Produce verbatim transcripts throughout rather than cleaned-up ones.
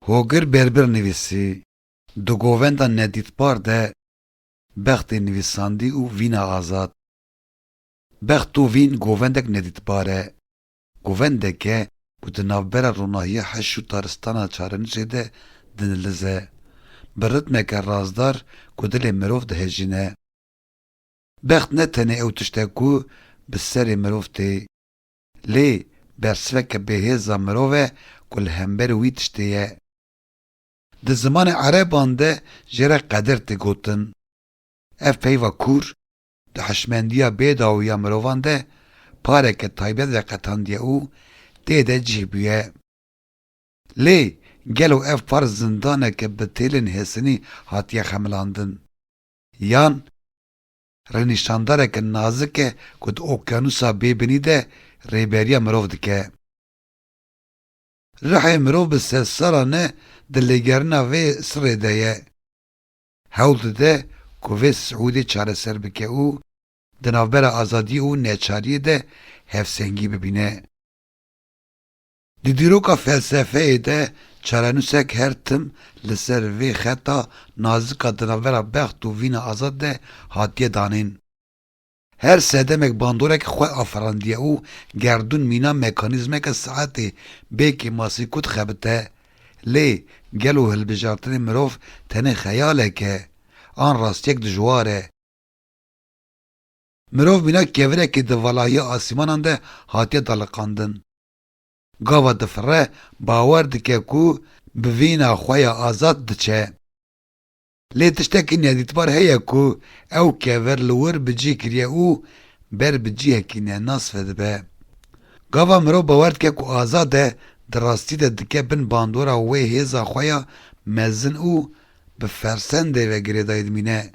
Hogir Berbir nivîsî. Di govenda nedîtbar de bextê nivîsandî û vîna azad. Bext û vîn govendek nedîtbar e. Govendek e ku di navbera ronahiya heş û taristana çarenûsê de dinilize. Bi ritmeke razdar ku dilê mirov dihejîne. Bext ne tenê ew tişt e ku bi serê mirov tê, lê bersiveke bêhêza mirov e ku li hember wî tiştê ye. Di zimanê ereban de jê re qeder tê gotin. Ev peyva kûr di hişmendiya bêdawî ya mirovan de pareke taybet veqetandiye û tê de cih bûye. Lê gelo ev par zindaneke bi têlên hêsinî hatiye xemilandin? Yan rênîşandareke nazik e ku di okyanûsa bêbinî de rêberiya mirov dike? Ruhê mirov bi sedsalan e di lêgerina vê sirê de ye. Hewl dide ku vê siûdê çareser bike û di navbera azadiyê û neçariyê de hevsengî bibîne. Di dîroka felsefeyê de çarenûsek her tim li ser vê xeta nazika di navbera bext û vîna azad de hatiye danîn. Her sedemek bandorek xwe afirandiye û gerdûn mîna mekanîzmeke saetê bê kêmasî ku dixebite. Lê gelo hilbijartinê mirov tenê xeyalek e, an rastiyek dijwar e? Mirov mîna kevirekê di valahiya asîmanan de hatiye daliqandin. Gava difire, bawer dike ku bi vîna xwe ya azad diçe. Lê tiştekî nedîtbar heye ku ew kevir li wir bi cih kiriye û ber bi cihekî nenas vedibe. Gava mirov bawer dike ku azad e, di rastî de dike bin bandora wê hêza xwe ya mezin û bi fersendê ve girêdayî dimîne.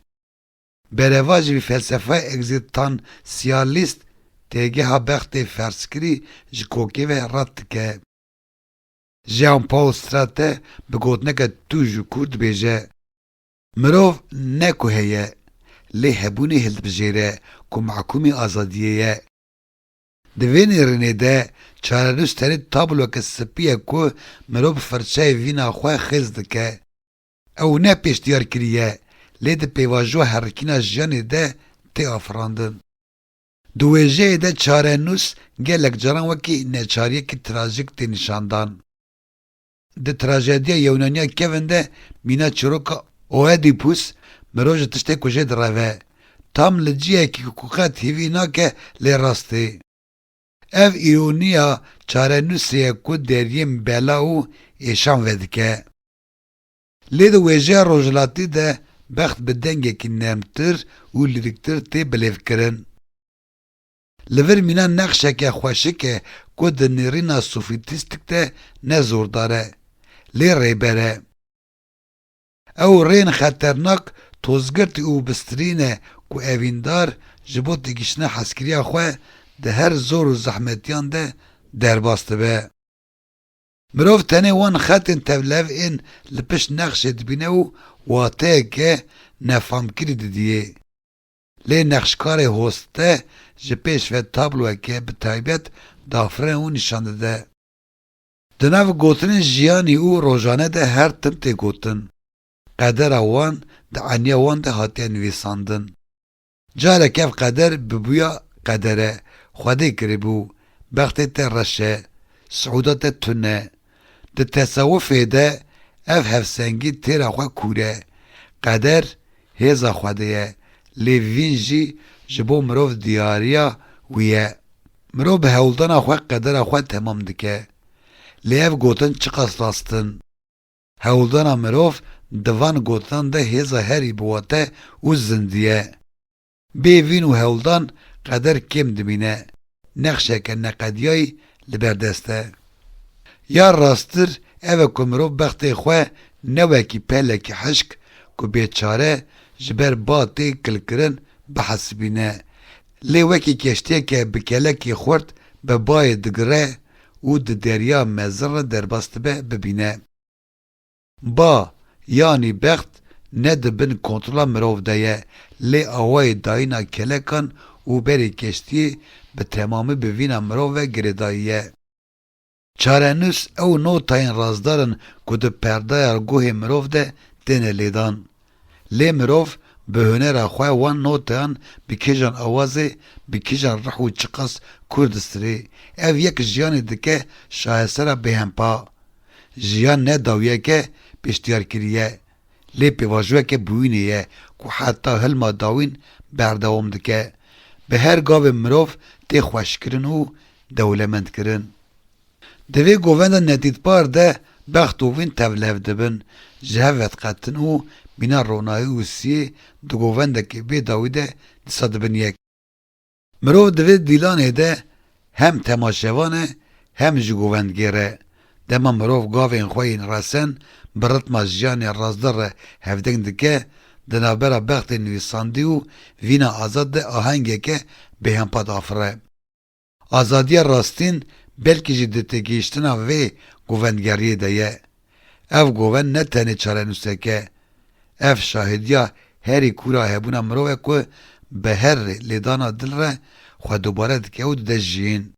Berevajî vî felsefeya egzîstansiyalîst têgeha bextê ferzkirî ji kokê ve red dike. Jean-Paul Sartre bi gotineke tûj û kûr dibêje, mirov ne ku heye, lê hebûnê hildibijêre ku mehkûmî azadiyê ye. Di vê nêrînê de çarenûs tenê tabloyeke spî ye ku mirov bi firçeyê vîna xwe xêz dike. Ew ne pêş diyar kiriye, lê di pêvajoya herikîna jiyanê de tê afirandin. Di wêjeyê de çarenûs gelek caran wekî neçariyekî trajîk tê nîşandan. Di trajediya Yewnaniya kevin de mîna çîroka Oedîpus mirov ji tiştê kujê direve. Tam li cihekî ku qet hîvî nake lê rast ê. Ev îroniya çarenûsê ye ku deriyên bela û êşan vedike. Lê di wêjeya rojhilatî de bext bi dengekî nermtir û lîrîktir tê bilêvkirin. Li vir mîna nexşeke xweşik e ku di nêrîna sofîtîstîk de ne zordar e, lê rêber e. Ew rêyên xeternak, tozgirt û bistirî ne ku evîndar ji bo têgihiştina hezkiriya xwe di her zor û zehmetiyan de derbas dibe. Mirov tenê wan xetên tevlihevên li pişt nexşê dibîne û wateyeke nefamkirî didiyê. Lê nexşkarê hoste ji pêş ve tabloyeke bi taybet dafirîne û nîşan dide. Di nav gotinên jiyanî û rojane de her tim tê gotin. Qedera wan di eniya wan de hatiye nivîsandin. Carek ev qeder bibûya qedere, Xwedê kiribû, bextê te reş e, siûda te tune. Di tesewufê de ev hevsengî têra xwe kûr e. Qeder hêza Xwedê ye, lê vîn jî ji bo mirov diyariya wî ye. Mirov bi hewldana xwe qedera xwe temam dike. Lê ev gotin çiqas rast in? Hewldana mirov di van gotinan de hêza herî bi wate û zindî ye. Bê vîn û hewldan qeder kêm dimîne, nexşeke neqediyayî li ber dest e. Ya rasttir ev e ku mirov bextê xwe ne wekî pelekî hişk ku bêçare ji ber ba tê kilkirin bihesibîne, lê wekî keştiyeke bi kelekî xurt bi bayê digire û di derya mezin re derbas dibe bibîne. Ba, yanî bext, ne di bin kontrola mirov de ye, lê awayê dayîna kelekan û berê keştiyê bi temamî bi vîna mirov ve girêdayî ye. Çarenûs ew notayên razdar in ku di perdaya guhê mirov de têne lêdan. Lê mirov bi hunera xwe wan notayan bi kîjan awazê, bi kîjan rih û çiqas kûr distirê, ev yek jiyanê dike şahesera bêhempa. Jiyan ne dawiyeke pêşdiyarkirî ye, lê pêvajoyeke bûyînê ye ku heta hilma dawîn berdewam dike. Bi her gavê mirov tê xweşkirin û dewlemendkirin. Di vê govenda nedîtbar de bext û vîn tevlihev dibin, ji hev vediqetin û mîna ronahî û siyê di govendekî bê dawî de dîsa dibin yek. Mirov di vê dîlanê de hem temaşevan e, hem jî govendgêr e. Dema mirov gavên xwe yên resen bi ritma jiyanê razdar re hevdeng dike, di navbera bextê nivîsandî û vîna azad de ahengeke bêhempa diafire. Azadiya rastîn belkî jî di têgihiştina vê govendgeriyê de ye. Ev govend ne tenê çarenûsek e. Ev şahidiya herî kûr a hebûna mirov e ku bi her rê lêdana dil re xwe dubare dike û dide jiyîn.